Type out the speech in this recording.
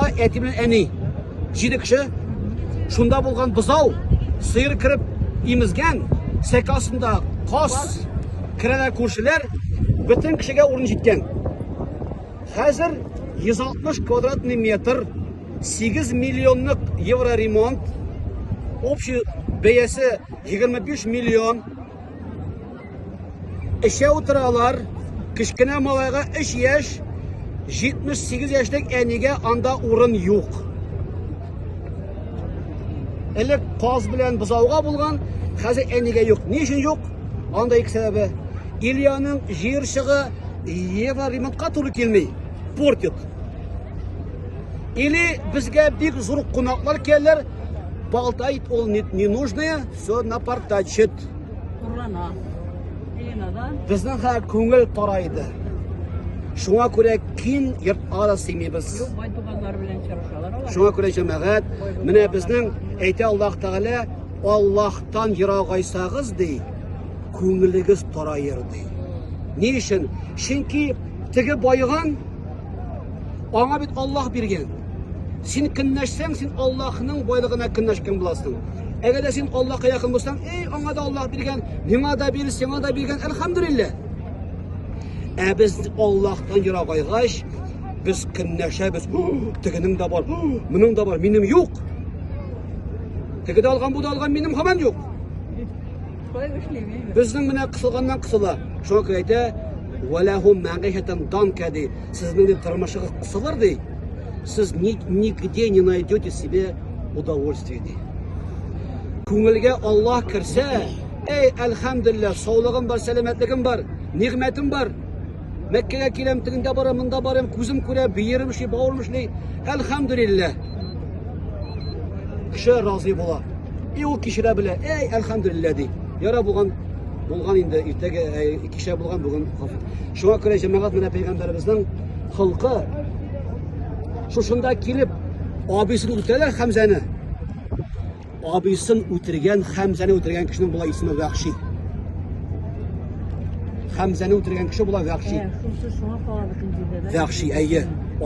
бала, әти белән әни. Җиде кеше. Шунда булган бозау, сыер кереп имезгән, сәке астында каз, керәләр күршеләр, бөтен кешегә урын җиткән. Хәзер 160 квадратный метр, 8 миллионлык евро ремонт, общий бәясе 25 миллион. Эчә утыралар. Кечкенә малайга 3 яшь, 78 яшьлек әнигә анда урын юк. Элек каз белән бозауга булган, хәзер әнигә юк. Ни өчен юк? Анда ике сәбәбе. Ильяның җыерчыгы евро ремонтка туры килми, портит. Или безгә бик зур кунаклар киләләр, болтает ул ненужное, все напортачит. Урлана. Безнең хәзер күңел тарайды. Шуңа күрә киң йортка да сыймыйбыз. Юк, бай туганнар белән очрашалар алар. Шуңа күрә җәмәгать, менә безнең әйтә Аллаһ Тәгалә, Аллаһтан ерагайсагыз ди, күңелегез тараер ди. Ни өчен? Чөнки теге баеган аңа бит Аллаһ биргән. Син көнләшсәң, син Аллаһның байлыгына көнләшкән буласың. Әгәр дә син Аллаһка якын булсаң, эй, аңа да Аллаһ биргән, миңа да бир, сиңа да биргән, әлхәмдүлилләһ. Ә без Аллаһтан ерагайгач, без көнләшәбез. Тегенең дә бар, моның да бар, минем юк. Теге дә алган, бу да алган, минем һаман юк. Безнең менә кысылганнан кысыла. Шуңа күрә әйтә, «Вәләһум мәгыйшәтән данка» ди. Сезнең ди тормышыгыз кысылыр ди. Сез нигде не найдете себе удовольствие ди. Күңелгә Аллаһ керсә, эй, әлхәмдүлилләһ, саулыгым бар, сәламәтлегем бар, нигъмәтем бар. Мәккәгә киләм, тегендә барам, монда барам, күзем күрә, бөерем эшли, бавырым эшли. Әлхәмдүлилләһ. Кеше разый була. И ул кичерә белә. Эй, әлхәмдүлилләһ ди. Яра булган булган инде иртәгә кичә булган бүген гафу. Шуңа күрә җәмәгать менә пәйгамбәребезнең холкы шушында килеп абыйсын үтерәләр Хәмзәне. Абыйсын үтергән, Хәмзәне үтергән кешенең була исеме Вәхши. Хәмзәне үтергән кеше була Вәхши. Шунсы шуңа кала бөтен җирдә дә. Вәхши, әйе.